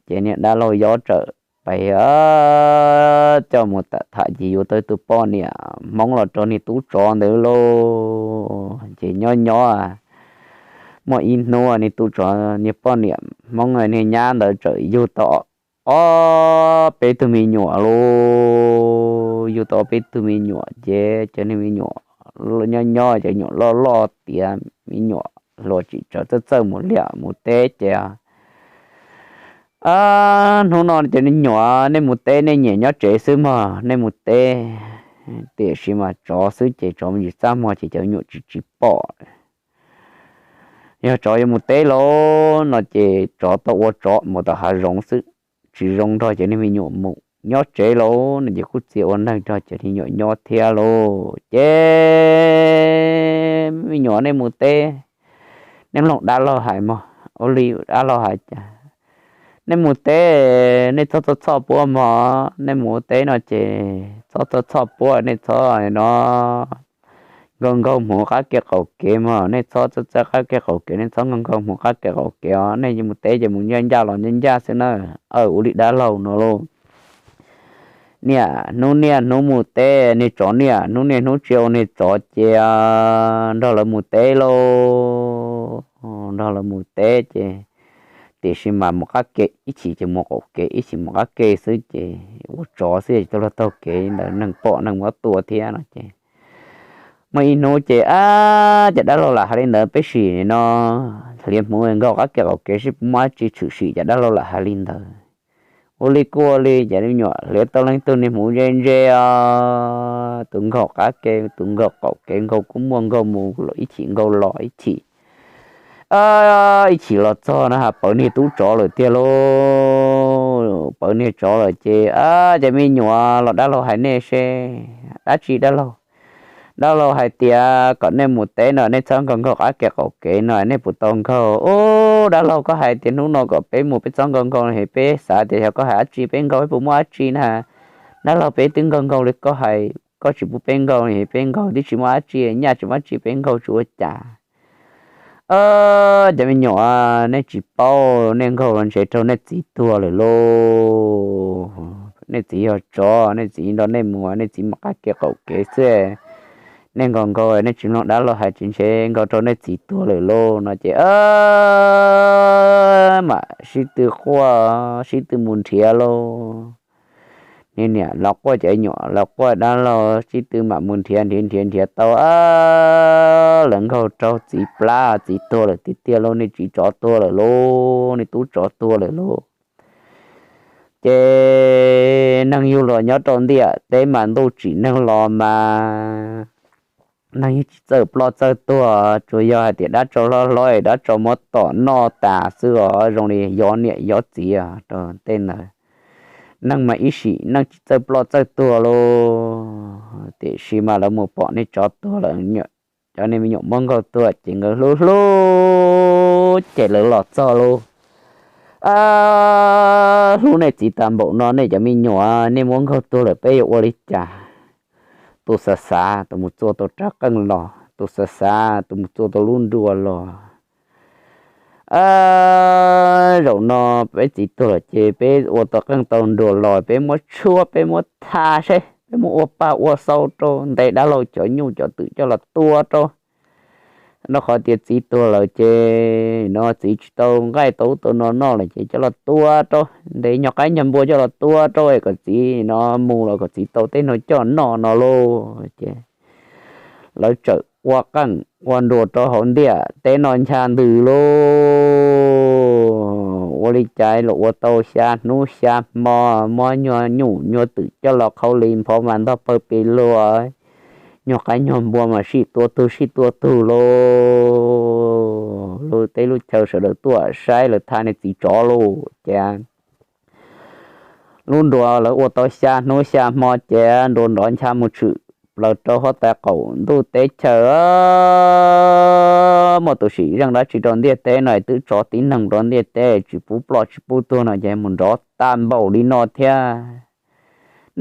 Ces niag dab laug Yob txawm pais coj mus tham, ces yuav tau tus poj niam Hmoob los rau niag tub tsov ntawd lauj. Ces nyob nyob muaj ib hnub niag tub tsov, niag poj niam Hmoob niag nyab ntawd txawm yug tau ob peb tug me nyuam lauj. Yug tau ob peb tug me nyuam ces cov niag me nyuam nyob nyob cov nyuam loj loj tiav, me nyuam hluas tsis txawj txawj mus liaj mus teb ces, Hnub no cov me nyuam, nej mus teb nej nyiam nyob tsev xwb mog, nej mus teb. Tiam sis mas tsov xwb ces tsov mus tsis txaj muag ces cov me nyuam tsis tsis pom. Yog tsov yuav mus teb lauj no ces tsov tau ua tsov mus tom hav zoov xwb, tsis zoo nrog cov niag me nyuam mus. Nyob tsev lauj no ces kuj txia ua neeg nrog cov niag me nyuam nyob thiab lauj. Ces me nyuam, nej mus teb, nej mloog dab laug hais mog. Ua li dab laug hais cas, nej mus teb nej txhob txhob txhoj puab mog, nej mus ua teb no ces txhob txhob txhoj puab, nej txhob no nkaug nkaug hmuv qab kev qaum kev mog, nej txhob txawj txawj qab kev qaum kev, nej txhob nkaug nkaug hmuv qab kev qaum kev os, nej mus teb ces mus ncaj ncaj los ncaj ncaj xwb na. Aw, ua li dab laug no lauj. niaj hnub niaj hnub mus teb, niag tsov niaj hnub niaj hnub tsis ua niag tsov ces nrog lawv mus teb lauj. Nrog lawv mus teb ces tiam sis mas mus qab ke, ib chim ces mus qaum kev, ib chim mus qab ke xwb ces ua tsov xwb, coj los taug kev ntawd neeg pom neeg muab tua thiab no ces muaj ib hnub ces, ab, cov dab laug lam hais li ntawd, peb sim no hliav hmuv nkaug qab ke qaum kev seb puas muaj dab tsi tshwm sim, cov dab laug lam hais li ntawd. Ua li kuj ua li, ces me nyuam hliav tau leej twg niag hmuv ze ntse os, tus nkaug qab ke, tus nkaug qaum kev, nkaug kub muag nkaug mus los ib chim, nkaug los ib chim. Ib chim los txog no ha pawv niag tub tsov lawm tiag lauj. Pawv niag tsov lawm ces, ab, cov me nyuam, los dab laug hais nej seb, dab tsi dab laug? Dab laug hais tias kom nej mus teb no nej txhob nkaug nkaug qab ke qaum kev no, nej puas tau nkaug? Ub, dab laug, koj hais tias hnub no kom peb mus peb txhob nkaug nkaug no, peb xav tias yog koj hais dab tsi peb nkaug, peb puas muaj dab tsi na? Dab laug, peb twb nkaug nkaug li koj hais, koj tsis pub peb nkaug, peb nkaug twb tsis muaj dab tsi, nyaj tsis muaj dab tsi peb nkaug tsis ua cas. Cov me nyuam, nej tsis paub, nej nkaug los ntshe raug nej txiv tuag lawm lauj. Nej txiv yog tsov, nej txiv nrog nej mus, nej txiv mus qab kev qaum kev xwb. Nej nkaug nkaug nej tsis mloog dab laug hais ces ntshe nkaug raug nej txiv tuag lawm lauj no ces mam sib tw quaj sib tw mus nrhiav lauj. Niag niam los quaj, cov nyuam los quaj, dab laug sib tw mam mus nrhiav nrhiav nrhiav nrhiav tau, lawv nkaug raug txiv plab, txiv tuag lawm tiag tiag lauj, niag txiv tsov tuag lawm lauj, niag tub tsov tuag lawm lauj. Ces neeg yug los nyob rau ntiaj teb mas ntuj tsim neeg los mas neeg yeej tsis txawj ploj txawj tuag, tsuas yog hais tias dab tsov hlob hlob, dab tsov muab tom noj tas xwb os, zoo li yov niam yov txiv rau tej ntawd. Neeg mas ib sim neej tsis txawj ploj txawj tuag lauj. Tiam sis mas lawv mus pom niag tsov tuag lawm, cov niag me nyuam muab nkaug tuag ces nkawd hlub hlub ces lawv los txog lauj. Hlub nej txiv tas npaum no, nej cov me nyuam nej muab nkaug tuag lawm peb yuav ua li cas? Tus xav xav tus mus txua tau rab qeej los, tus xav xav tus mus txua tau lub nruas los. Zaum no peb txiv tuag lawm ces peb ua tau qeej tau nruas los, peb muab tshuab, peb muab tha seb, peb muab ua paj ua xau rau, ntes dab laug cov nyuj cov twm coj los tua rau. Rau qhov tias txiv tuag lawm ces no txiv tsis tau nqaij tau ub tau no noj lawm ces coj los tua rau, ntes nyuag qaib nyuag npua coj los tua rau es kom txiv no mus los kom txiv tau tej no coj noj no lauj. Ces lawv txawm ua qeej ua nruas rau hauv ntiaj teb no ncha ntws lauj. Ua li cas los ua tau xya hnub xya hmo, muab nyuag nyuj nyuag twm coj los qhau li nphov mas ntog pawg pes lug, nyuag qaib nyuag npua mas sib tua tug sib tua tug lauj. Lub teb lub chaw sawv daws tuaj saib lawv tha niag txiv tsov lauj. Ces lub nruas lawv ua tau xya hnub xya hmo ces nruas nrov ncha mus tshwm plaws rau huab tais qaum ntuj teb chaws. Muaj tus sim zeej dab tsi rau ntiaj teb no twb tso tib neeg rau ntiaj teb tsis pub ploj tsis pub tuag no ces mus nrov tag npaum li no thiab.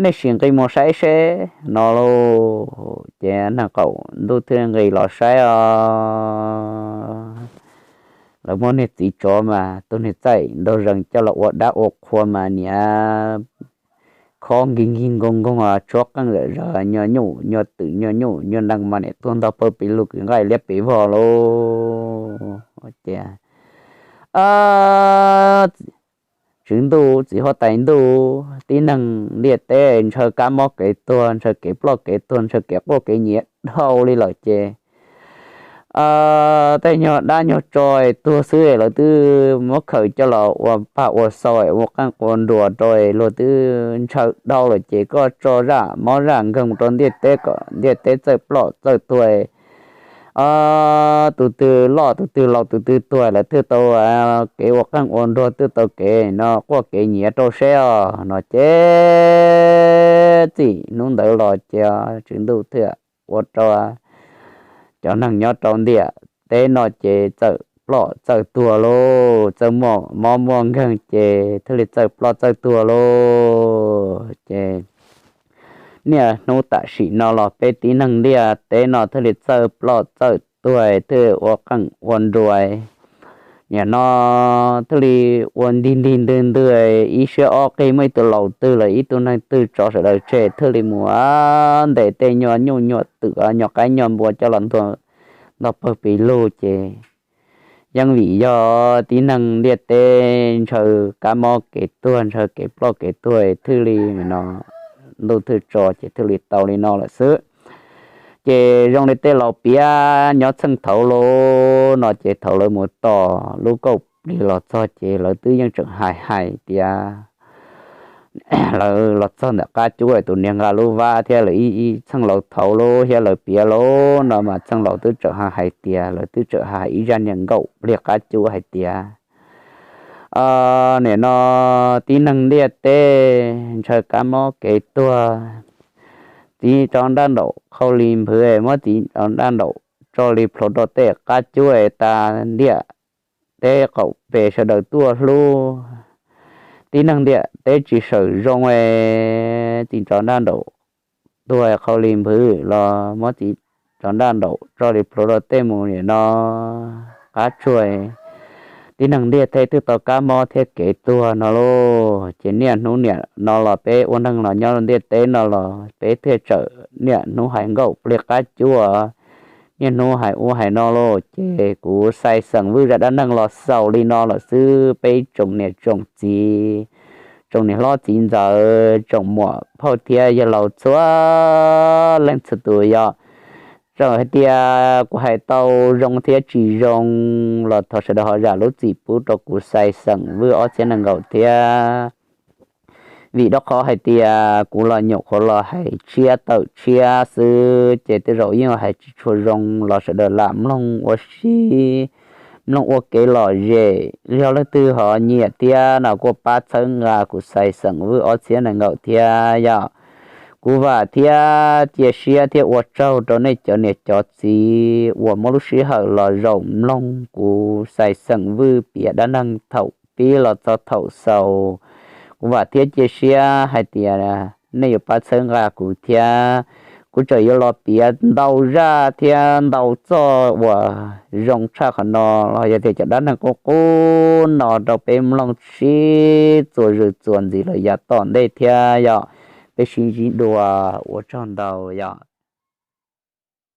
Nej sim nqis mus saib seb no lauj. Ces neeg qaum ntuj thiaj nqis los saib os. Lawv muab niag txiv tsov mas tus niag txaij ntog zees coj los ua dab ua qhua mas niam khob nkig nkig nkoog nkoog, tshuab qeej zom zaws, nyuag nyuj nyuag twm nyuag nyuj nyuag nees mas niam tuag ntog pawg pes lug kwv nqaij liab pes vog lauj. Ces tswv ntuj txiv huab tais ntuj, tib neeg ntiaj teb ntshaw kab mob kev tuag, ntshaw kev ploj kev tuag, ntshaw kev quaj kev nyiav dhau li lawm ces tej nyuag dab nyuag tsov tuag xwb lawv twb muab khaws coj los ua paj ua xau ua qeej ua nruas rau, luag twb ntshaw dhau lawm ces koj tso zaj mob zaj nkeeg rau ntiaj teb kom ntiaj teb txawj ploj txawj tuag. Tus twg loj tus twg laus tus twg tuag lawv twb tau kev ua qeej ua nruas, twb tau kev no quaj kev nyiav rau seb os no ces txij hnub ntawd los ces tswv ntuj thiaj ua rau cov neeg nyob rau ntiaj teb no ces txawj ploj txawj tuag lauj, txawj muaj mob muaj nkeeg ces thiaj li txawj ploj txawj tuag lauj. Ces niaj hnub tam sim no los peb tib neeg ntiaj teb no thiaj li txawj ploj txawj tuag, thiaj ua qeej ua nruas. nim no thiaj li ua ntig ntig ntwg ntwg ib siab ob qig, muaj ib tug laus twg los ib tug neeg twg tso sawv daws tseg thiaj li mus ntes tej nyuag nyuj nyuag twm nyuag qaib nyuag npua coj los ntuag ntog pawg pes lug ces yeej vim yog tib neeg ntiaj teb ntshaw kab mob kev tuag ntshaw kev ploj kev tuag thiaj li no ntuj twb tso ces thiaj li tau li no lawm xwb. Ces zoo li tej laus piav nyob txheej thaud lawm no ces thaum lawv mus tom lub kauj plig los txog ces lawv twb yeej tseem hais hais tias lawv los txog ntawm qab cub tus niag nqa lub vab thiab lawv ib txheej laus thaud lub thiab lawv piav lawm no mas txheej laus twb tseem hais tias lawv twb tseem hais ib zaj niag nkaum pliag qab cub hais tias nim no tib neeg ntiaj teb ntshaw kab mob kev tuag, txiv tso nraj nraum qhau li nphwv, muab txiv tso nraj nraum tso li plhuav rau tej qab cub tas ntiaj teb qaum pes sawv daws tuaj hlub. Tib neeg ntiaj teb tsis sawm zoo, txiv tso nraj nraum tuag qhau li nphwv los muab txiv tso nraj nraum tso li plhuav rau tej mus nim no qab tsuag, tib neeg ntiaj teb twb tau kab mob thiab kev tuag no lauj. Ces niaj hnub niam no los peb ua neeg los nyob ntiaj teb no los peb thiaj tseem niaj hnub hais nkaum pliag qab cub, niaj hnub hais ub hais no lauj. Ces kuv Xais Xeem Vwj zaj dab neeg los xaus li no lawm xwb. Peb tsoom niam tsoom txiv, tsoom niam hlob txiv ntxawm, tsoom muam phauj thiab yawg laus txhua leej txhua tus yog txawm hais tias kuv hais tau zoo thiab tsis zoo los thov sawv daws ho zam lub txim pub rau kuv Xais Xeem Vwj ob txhiab nees nkaum thiab. Vim rau qhov hais tias kuv los nyuam qhuav los hais tshiab tawm tshiab xwb ces tej zaum yeej hais tsis tshua zoo los sawv daws lam mloog ua si, mloog ua kev lom zem. Yog leej twg ho nyiam thiab no kuj pab txhawb nqa kuv Xais Xeem Vwj ob txhiab nees nkaum thiab yom. Kuv vam thiab cia siab thiab ua tsaug rau nej cov niam cov txiv uas muab lub sij hawm los zaum mloog kuv Xais Xeem Vwj piav dab neeg thaum pib los txog thaum xaus. Kuv vam thiab cia siab hais tias nej yuav pab txhawb nqa kuv thiab. Kuv tseem yuav los piav ntau zaj thiab ntau txoj uas zoo tshaj qhov no los yog tias cov dab neeg qub qub no rau peb mloog sib txuas zws txuas ntxiv lawm yav tom ntej thiab yom. Peb sib ntsib dua, ua tsaug ntau yom.